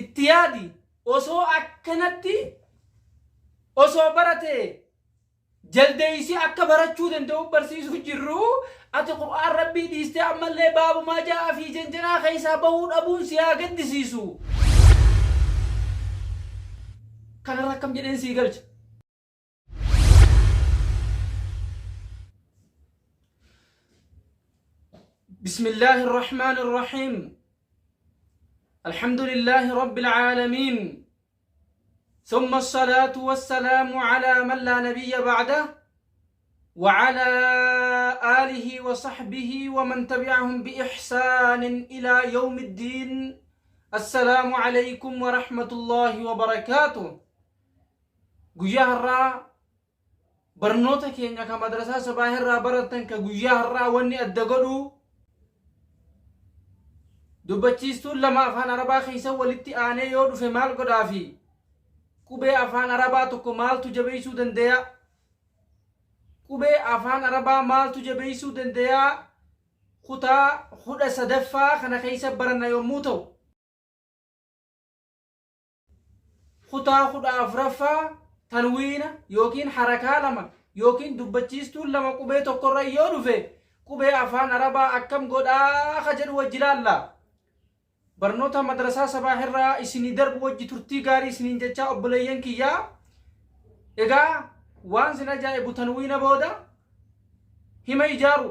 Itti yaadi osoo akkanatti osoo barate jaldeeysi akka barachuu danda'u barsiisuu jirru ati Qur'aan Rabbii dhiistee ammallee baabumaa ja'aa fi janjanaa keessaa bahuu dhabuun si haa gaddisiisu. Kanarra akkam jedheen sii galcha. بسم الله الرحمن الرحيم الحمد لله رب العالمين ثم الصلاة والسلام على من لا نبي بعده وعلى آله وصحبه ومن تبعهم بإحسان إلى يوم الدين السلام عليكم ورحمة الله وبركاته Guyyaa har'aa barnoota keenya ka madrasaa sabaa irraa barattan ka guyyaa har'aa wanni adda godhu dubbachiistuun lama afaan arabaa keessa walitti aanee yoo dhufe maal godhaa fi qubee afaan arabaa tokko maaltu jabeessuu danda'a? Qubee afaan arabaa maaltu jabeessuu danda'a? Kutaa 13ffaa kana keessa baranna yommuu ta'u. Kutaa 14ffaa Tanwiina yookiin harakaa lama yookiin dubbachiistuun lama qubee tokkorra yoo dhufe qubee afaan arabaa akkam godhaa ka jedhu wajji laalla. Barnoota madrasaa sabaah irraa isinii darbu wajji turtii gaarii isiniin jechaa obboleeyyan kiyyaa. Egaa waan sin ajaa'ibu tanwiina booda hima ijaaru.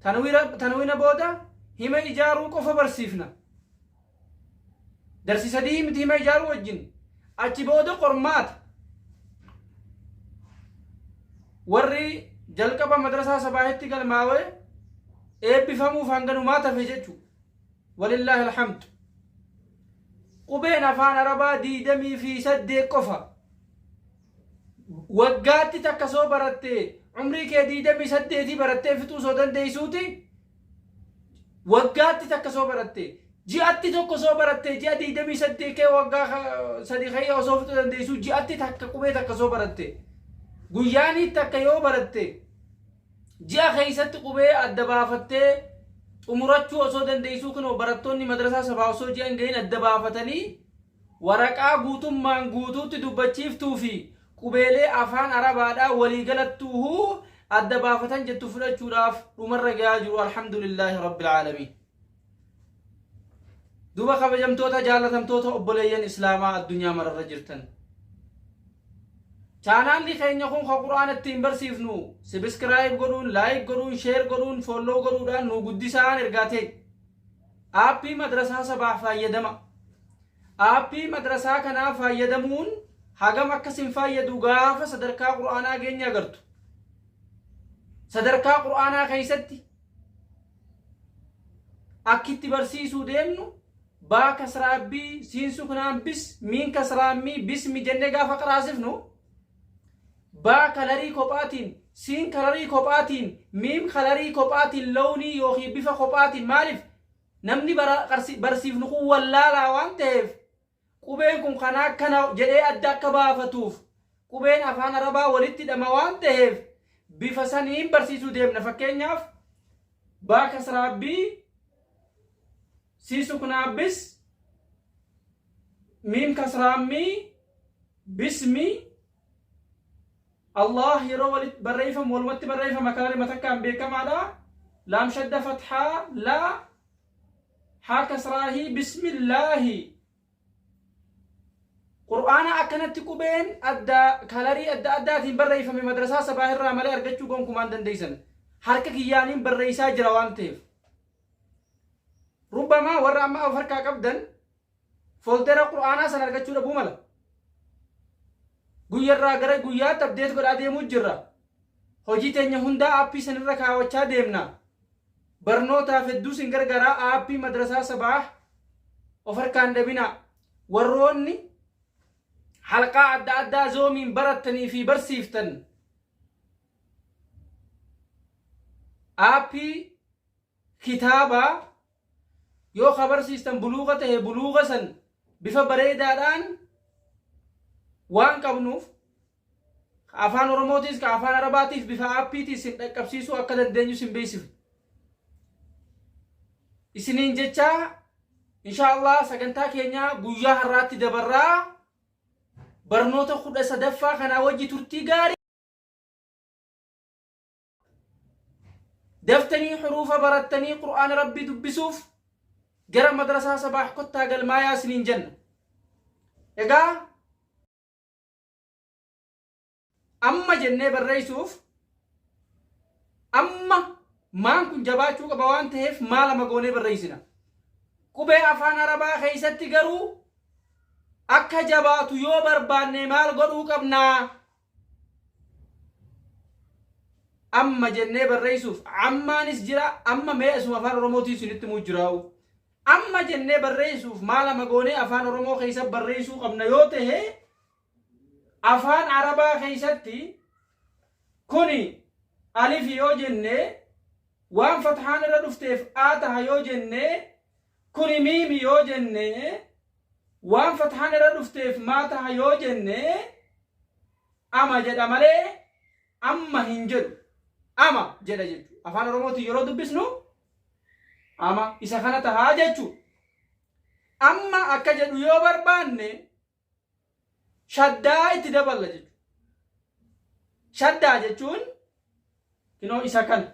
Tanwiina booda hima ijaaruu qofa barsiifna. Darsi sadii miti hima ijaaruu wajjin. Achi booda qormaata. Warri jalqaba madrasaa sabaahitti galmaawee eebbifamuuf hanganumaa tafe jechuudha. Walillaahi alhamdu. Qubeen afaan Arabaa 28 qofa. Waggaatti takka soo baratte umrii kee 28 barattee fixuu soo dandeessuuti. Waggaatti takka soo baratte ji'atti tokko soo baratte ji'a 28 kee waggaa sadi kee osoo fixuu dandeessuu ji'atti takka qubee takka soo baratte guyyaanii takka yoo baratte ji'a keessatti qubee adda baafattee xumurachuu osoo dandeessuu kunoo barattoonni madrasaa sabaa osoo ji'a hin gahin adda baafatanii Waraqaa guutummaan guutuutti dubbachiiftuu fi qubeelee afaan Arabaadhaa walii galattuuhuu adda baafatan jettu fudhachuudhaaf dhumarra gayaa jiru alhamdulillaahi rabbil aalamiin. Duuba kabajamtoota jaallatamtoota obboleeyyan Islaamaa addunyaa mararra jirtan. Chaanaalli keenya kun ka Qur'aana ittiin barsiifnu sibiskiraayib godhuun, laayik godhuun, sheer godhuun, folloo godhuudhaan nu guddisaan ergaa ta'e. Aappii madrasaa sabaah faayyadama. Aappii madrasaa kanaa faayyadamuun hagam akka sin faayyadu gaafa sadarkaa Qur'aanaa geenye agartu. Sadarkaa Qur'aanaa keessatti akkitti barsiisuu deemnu baa kasraa bii siin suknaan bis miin kasraa mii bismi jennee gaafa qaraasifnu Baa kalarii kophaatiin, siin kalarii kophaatiin, miim kalarii kophaatiin lownii yookiin bifa kophaatiin maaliif namni bara, qarsi, barsiifnu kun wallaalaa waan ta'eef qubeen kun kana akkana jedhee adda akka baafatuuf qubeen afaan arabaa walitti hidhama waan ta'eef bifa saniin barsiisuu deemna fakkeenyaaf baa kasraa bii sii suknaa bis miim kasraa mii Bismi Allah yeroo walitti barreeffamu walumatti barreeffama kalarima takkaan beekamaadha. Laam shadda fathaa laa haa kasraahi bismillaahi. Qur'aana akkanatti qubeen adda kalarii adda addaatiin barreeffame madrasaa sabaa irraa malee argachuu gonkumaan dandeessan. Harka kiyyaaniin barreessaa jira waan ta'eef. Rubbamaa warra amma of harkaa qabdan Foldera Qur'aanaa san argachuu dhabuu mala. Guyyarraa gara guyyaatti update godhaa deemuu jirra. Hojii teenya hundaa aappii sanirra kaawachaa deemna. Barnootaaf hedduu sin gargaaraa aappii madrasaa sabaah of harkaan dhabinaa. Warroonni halqaa adda addaa zoomiin barattanii fi barsiiftan aappii kitaabaa yoo ka barsiistan buluuga tahe buluuga san bifa bareedaadhaan waan qabnuuf ka afaan oromootiis ka afaan arabaatiif bifa aappiitiin sin dhaqqabsiisuu akka dandeenyu sin beeksifna. Isiniin jechaa Insha Allah sagantaa keenya guyyaa har'aatti dabarraa barnoota 13ffaa kanaa wajji turtii gaarii daftanii huruufa barattanii qur'aana rabbii dubbisuuf gara madrasaa sabaah kottaa galmaayaa isiniin jenna. Egaa amma jennee barreessuuf amma maan kun jabaachuu qaba waan ta'eef maa lama goonee barreessina. Qubee afaan Arabaa keessatti garuu akka jabaatu yoo barbaanne maal godhuu qabnaa? Amma jennee barreessuuf ammaanis jira amma mee isuma afaan Oromootiin isinitti himuu jiraa'u. Amma jennee barreessuuf maa lama goonee afaan Oromoo keessa barreessuu qabna yoo ta'e Afaan Arabaa keessatti kuni alif yoo jenne waan fathaan irra dhufteef a taha yoo jenne kuni miimi yoo jenne waan fathaan irra dhufteef maa taha yoo jenne ama jedha malee amma hin jedhu ama jedha jechuudha. Afaan Oromootiin yeroo dubbisnu ama isa kana tahaa jechuudha. Amma akka jedhu yoo barbaanne shaddaa itti daballa jechuudha. Shaddaa jechuun kinoo isa kana.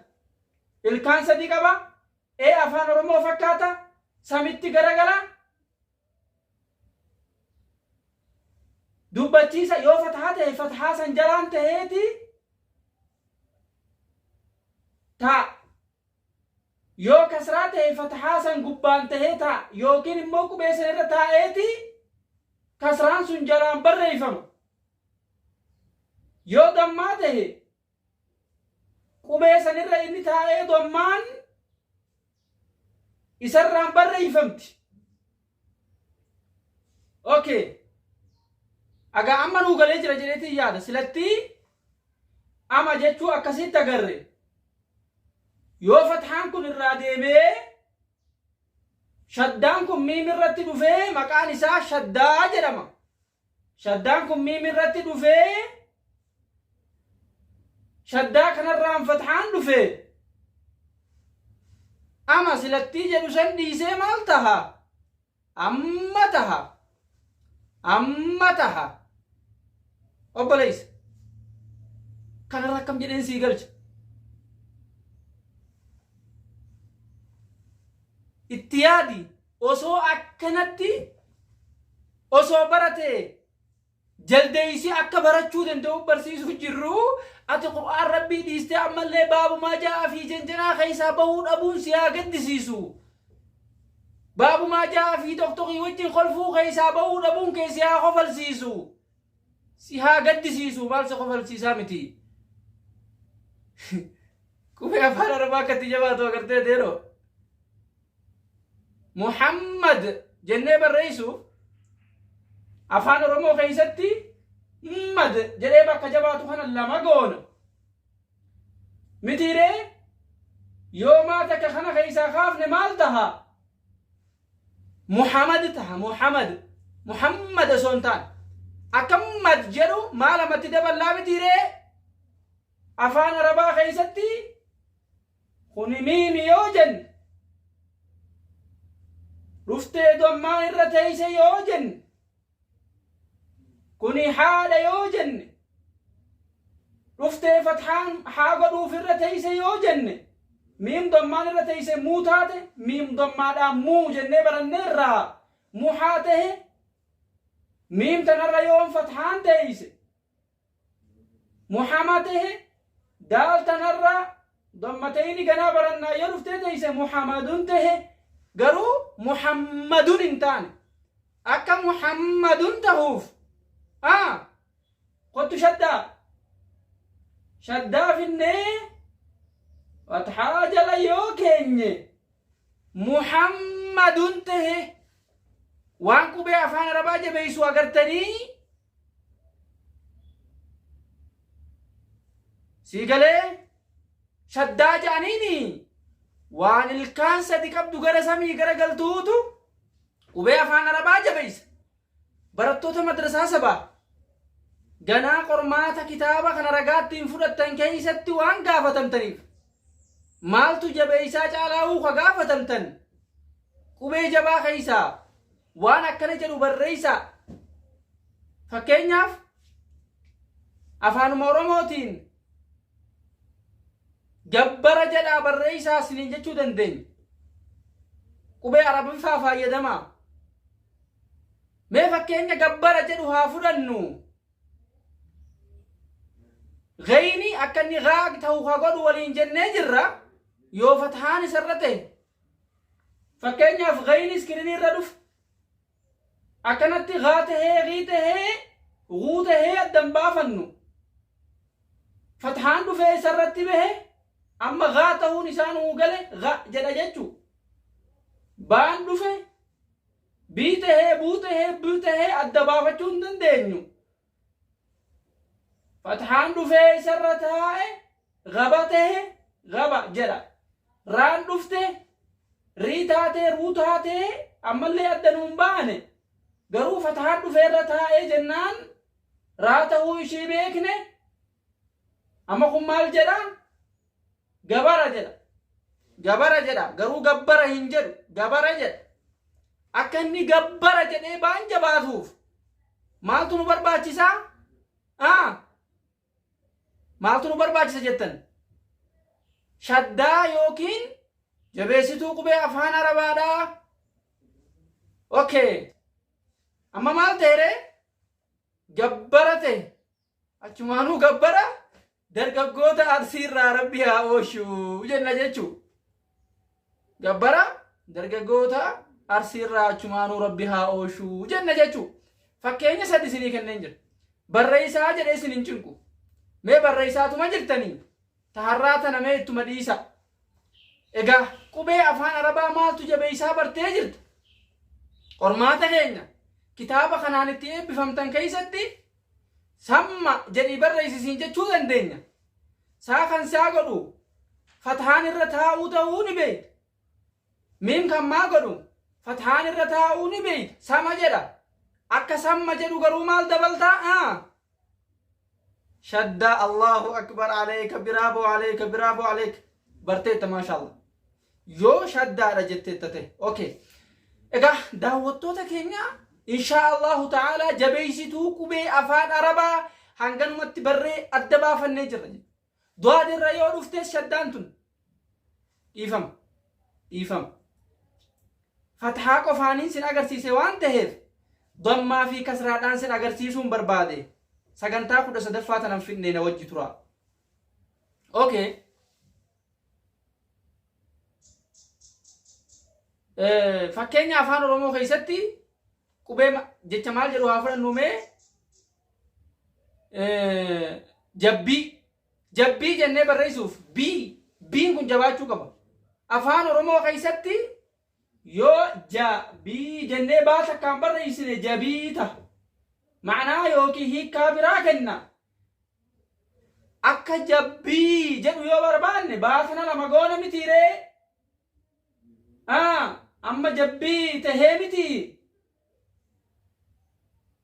Ilkaan sadii qaba. Ee afaan Oromoo fakkaata. Samitti garagala. Dubbachiisa yoo fatahaa ta'e fatahaa san jalaan ta'eeti ta'a. Yoo kasraa ta'e fathaa san gubbaan tahee taa'a yookiin immoo qubee san irra taa'eeti kasraan sun jalaan barreeyfama. Yoo dammaa tahe qubee san irra inni taa'ee dammaan isarraan barreeyfamti. Okay. Agaa amma nuu galee jira jedheetiin yaada. Silattii ama jechuu akkasitti agarre. Yoo fathaan kun irraa deemee shaddaan kun miim irratti dhufee maqaan isaa shaddaa jedhama. Shaddaan kun miim irratti dhufee shaddaa kanarraan fathaan dhufe ama silattii jedhu san dhiisee maal taha? Amma taha. Amma taha. Obboleessa. Kanarra akkam jedheen sii galcha. Itti yaadi osoo akkanatti osoo baratee jaldeeysi akka barachuu danda'u barsiisuu jirru ati qur'aan rabbii dhiistee ammallee baabumaa ja'aa fi janjanaa keessaa bahuu dhabuun si haa gaddisiisu. Baabumaa ja'aa fi toqtoqii wajjin kolfuu keessaa bahuu dhabuun kee si haa kofalsiisu. Si haa gaddisiisu maal si kofalsiisaa miti. Qubee afaan arabaa akkatti jabaatu agartee deeroo. Muhammad jennee barreessuuf afaan Oromoo keessatti mad jedhee bakka jabaatu kana lama goona. Mitiiree yoo maa takka kana keessaa kaafne maal taha? Muhammad taha Muhammad Muhammad osoo hin taane. Akka mad jedhu maa lamatti daballaa mitiiree afaan Arabaa keessatti Kuni miimi yoo jenne dhuftee dommaan irra teeyse yoo jenne kuni haadha yoo jenne dhuftee fathaan haa godhuuf irra teeyse yoo jenne miim dommaan irra teeyse muu taate miim dommaadhaan muu jennee baranneerraa muhaa tahe miim tanarra yoon fathaan teeyse Muhama tahe daal tanarra dammatayni ganaa barannaa yoo dhuftee teeyse Muhammadun tahe garuu Muhammadun hin taane akka Muhammadun tahuuf a kottu shaddaa shaddaa finnee fathaa jala yoo keenye Muhammadun tahe waan qubee afaan arabaa jabeessu agartanii Sii galee shaddaa ja'aniini waan ilkaan sadi qabdu gara samii gara galtuutu qubee afaan arabaa jabeessa. Barattoota madrasaa sabaa ganaa qormaata kitaaba kana ragaa ittiin fudhattan keessatti waan gaafatamtaniif maaltu jabeessaa caalaa ka gaafatamtan Qubee jabaa keessaa waan akkana jedhu barreessaa. Fakkeenyaaf afaanuma Oromootiin gabbara jedhaa barreessaa isiniin jechuu dandeenya. Qubee Arabiffaa fayyadamaa. Mee fakkeenya gabbara jedhu haa fudhannu. Gayni akka inni gaag ta'u haa godhu waliin jennee jirra yoo fathaan isarra ta'e. Fakkeenyaaf gayni iskiriinii irra dhufu akkanatti gaa tahee gii tahee guu tahee addan baafannu. Fathaan dhufee isarratti bahe amma gaa ta'uun isaa nuu gale ga jedha jechuu. Baan dhufe bii tahee buu tahee buu tahee adda baafachuu hin dandeenyu. Fathaan dhufee isarra taa'e gaba tahe gaba jedha. Raan dhufte rii taatee ruu taatee ammallee adda nuun baane. Garuu fathaan dhufee irra taa'ee jennaan raa ta'uu ishii beekne. Amma kun maal jedha? Gabara jedha. Gabara jedha. Garuu gabbara hin jedhu. Gabara jedha. Akka inni gabbara jedhee baan jabaatuuf maaltu nu barbaachisaa? Maaltu nu barbaachisa jettan? Shaddaa yookiin jabeessituu qubee afaan Arabaadhaa. Okay. Amma maal ta'e? Gabbara ta'e. Achumaanuu gabbara dargaggoota Arsiirraa Rabbi haa oolchu jenna jechuu. Gabbara dargaggoota Arsiirraa achumaanuu Rabbi haa oolchu jenna jechuu. Fakkeenya sadi isinii kenneen jira. Barreessaa jedhee isin hin cinqu. Mee barreessaatuma jirtanii? Taharraa tana mee ittuma dhiisa. Egaa qubee afaan Arabaa maaltu jabeessaa bartee jirta? Qormaata keenya kitaaba kanaan itti eebbifamtan keessatti samma jedhii barreessisiin jechuu dandeenya. Saa kan saa godhu fathaan irra taa'uu ta'uu ni beekta. Miim kan maa godhu fathaan irra taa'uu ni beekta. Sama jedha. Akka samma jedhu garuu maal dabaltaa? Shaddaa. Allahu akbar aleeka, biraaboo aleeka, biraaboo aleeka. Barteetta, maashaallah. Yoo shaddaadha jetteetta ta'e. Okay. Egaa daawwattoota keenya, inshaa Allahu ta'ala jabeessituu qubee afaan Arabaa hanganumatti barree adda baafannee jirra. Du'aadirra yoo dhuftes shaddaan tun dhiifama. Dhiifama. Fathaa qofaaniin sin agarsiise waan ta'eef dammaa fi kasraadhaan sin agarsiisuun barbaade. Sagantaa 13ffaa tanan fidnee na wajji tura. Okay. Fakkeenya afaan Oromoo keessatti qubee jecha maal jedhu haa fudhannu mee? Jabbii. Jabbii jennee barreessuuf bii biin kun jabaachuu qaba. Afaan Oromoo keessatti yoo jabii jennee baa takkaan barreessine jabii ta'a. Ma'anaa yookiin hiikkaa biraa kenna. Akka jabbii jedhu yoo barbaanne baa kana lama goona mitiiree? Amma jabbii tahee miti.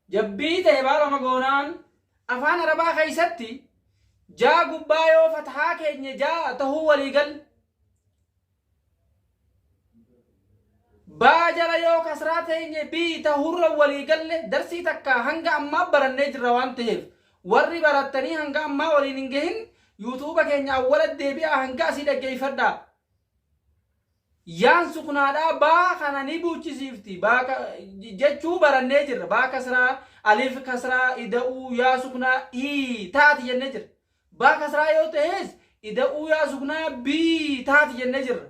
Jabbii ta'e baa lama goonaan. Afaan Arabaa keessatti jaa gubbaa yoo fathaa keenye jaa tahuu waliigal. Baa jala yoo kasraa teenye bii tahurra waliigalle. Darsii takka hanga ammaa barannee jirra waan ta'eef, warri barattanii hanga ammaa waliin hin gahin yuutuuba keenya awwala deebi'aa hanga asii dhaggeeffadhaa. Yaan suknaadhaa baa kana ni buuchisiifti baa jechuu barannee jirra. Baa kasraa, alif kasraa ida'uu yaa suknaa ii taati jennee jirra. Baa kasraa yoo ta'es ida'uu yaa suknaa bii taati jennee jirra.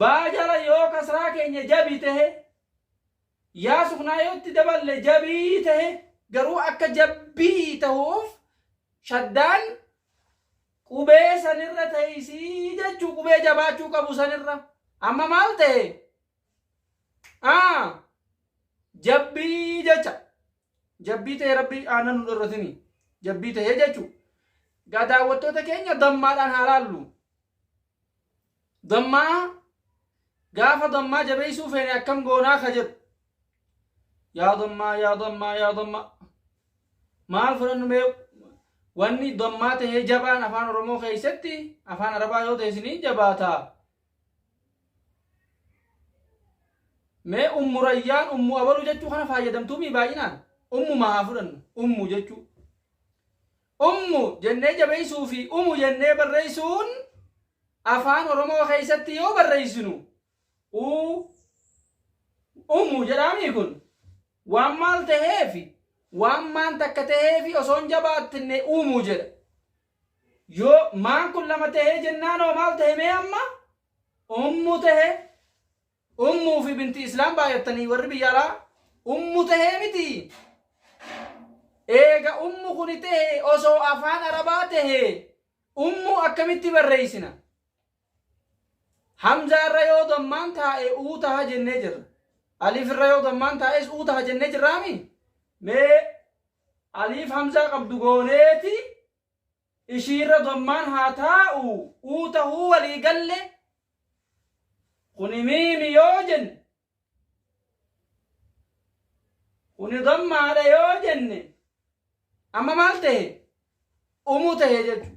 Baa jala yoo kasraa keenya jabi tahe, yaa suknaa yoo itti daballe jabii tahe, garuu akka jabbii tahuuf shaddaan qubee sanirra ta'isii jechuu, qubee jabaachuu qabu sanirra. Amma maal ta'e? Jabbii jecha jabbii ta'e. Rabbi aannan nu dhorratini jabbii ta'e jechuu. Gaa daawwattoota keenya, dammaadhaan haa laallu. Dammaa gaafa dammaa jabeessuu feene akkam goonaa ka jedhu. Yaa dammaa, yaa dammaa, yaa dammaa, maal fudhannu mee? Wanni dammaa tahee jabaan afaan Oromoo keessatti, afaan Arabaa yoo ta'e isinii jabaataa. Mee Ummu Rayyaan, Ummu Abaluu jechuu kana faayyadamtuumii baay'inaan? Ummuma haa fudhannu. Ummu jechuu. Ummu jennee jabeessuu fi umu jennee barreessuun afaan Oromoo keessatti yoo barreessinu u umu jedhaamii kun waan maal taheefi waan maan takka taheefi osoo hin jabaattinne umu jedha. Yoo maan kun lama tahee jennaan hoo maal tahe mee amma? Ummu tahe. Ummuu fi binti islaam baay'attanii warri biyya alaa ummu tahee miti. Eega ummu kuni tahe osoo afaan arabaa tahe ummu akkamitti barreessina? Hamzaa irra yoo dammaan taa'e uu taha jennee jirra. Aliif irra yoo dammaan taa'es uu taha jennee jirraami? Mee aliif hamzaa qabdu gooneeti ishiirra dammaan haa taa'u uu tahuu walii galle. Kuni miimi yoo jenne, kuni dammaadha yoo jenne, amma maal tahe? Umu tahe jechu.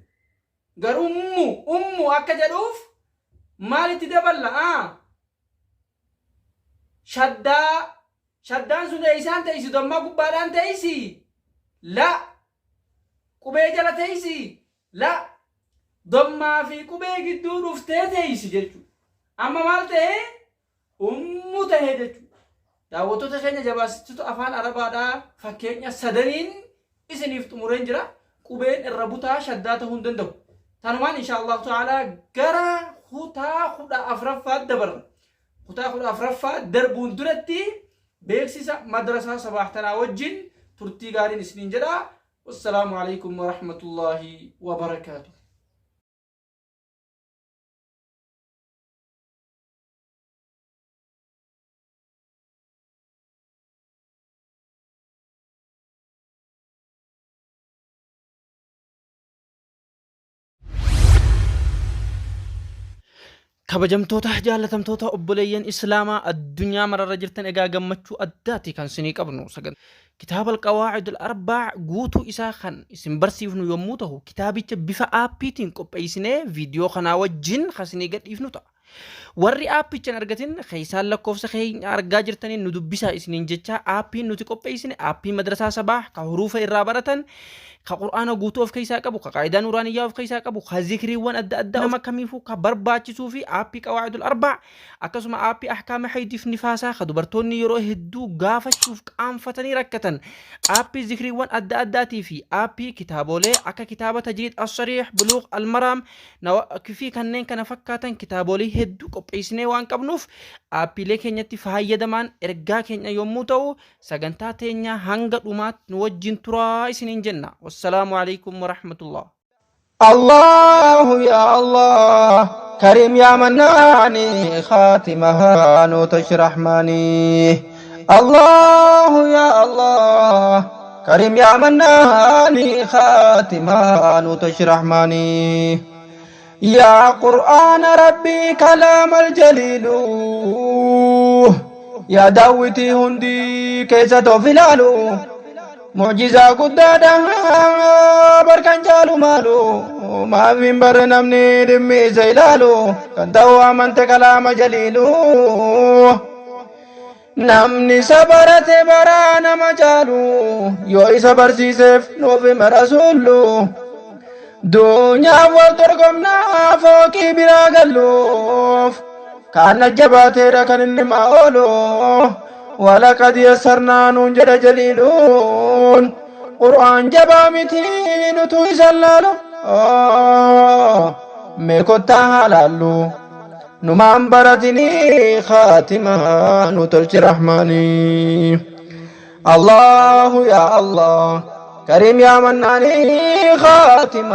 Garuu ummu ummu akka jedhuuf maalitti daballa? Aa shaddaa. Shaddaan sun eeysaan teeysi? Dammaa gubbaadhaan teeysi? La. Qubee jala teeysi? La. Dammaa fi qubee gidduu dhuftee teeysi jechuudha. Amma maal ta'e? Ummu ta'e jechuudha. Daawwattoota keenya jabaasitoota afaan Arabaadhaa fakkeenya sadaniin isiniif xumureen jira. Qubeen irra butaa shaddaa ta'uu hin danda'u. Tanumaan insha Allahu ta'ala gara kutaa 14ffaatti dabarra. Kutaa 14ffaa darbuun duratti beeksisa madrasaa Sabaah tanaa wajjin turtii gaariin isiniin jedha. Wassalaamu alaikum warahmatullaahi wabarakaatuh. Kabajamtoota jaallatamtoota obboleeyyan Islaamaa addunyaa mararra jirtan, egaa gammachuu addaati kan isinii qabnu. Sagantaa kitaaba Alqawaa'id Al-Arbaa guutuu isaa kan isin barsiifnu yommuu ta'u, kitaabicha bifa aappiitiin qopheessinee viidiyoo kanaa wajjin kan isinii gadhiifnu ta'a. Warri aappicha hin argatin keessaan lakkoofsa keenya argaa jirtaniin nu dubbisaa isiniin jechaa, aappiin nuti qopheessine aappii madrasaa Sabaah ka huruufa irraa baratan, ka qur'aana guutuu of keessaa qabu, ka qaayidaa nuuraaniyyaa of keessaa qabu, ka zikriiwwan adda addaa nama kamiifuu ka barbaachisuu fi aappii qawaa'idul arbaa, akkasuma aappii ahkaama haydiif nifaasaa ka dubartoonni yeroo hedduu gaafachuuf qaanfatanii rakkatan, aappii zikriiwwan adda addaatii fi aappii kitaabolee akka kitaaba tajriid as-sariih, buluugh al-maraam fi kanneen kana fakkaatan kitaabolee hedduu qopheessinee waan qabnuuf aappiilee keenyatti fayyadamaan ergaa keenya yommuu ta'u, sagantaa teenya hanga dhumaatti nu wajjin turaa isiniin jenna. Wassalaamu alaikum warahmatullah. الله يا الله كريم يا مناني خاتمها نوتش رحماني. الله يا الله كريم يا مناني خاتمها نوتش رحماني. يا قرآن ربي كلام الجليل، يا داوتي هندي كيسة فلالو، معجزة قدادة بركان جالو مالو ما في بر نمني دمي زيلالو كان تو أمنت كلام جليلو. Namni isa barate baraa nama caalu yoo isa barsiiseef nuuf hima rasuullu. Duunyaaf wal dorgomnaa fooqii biraa galluuf kaan jabaateedha kan inni maa oolu. Walaqad yassarnaa nuun jedha jaliiluun, qur'aan jabaa miti nutu isa laalu. Mee kottaa haa laallu, numaan baratinii khaatimaa nu tolchi rahmaanii. Allahu ya Allah كريم يا مناني خاتمة.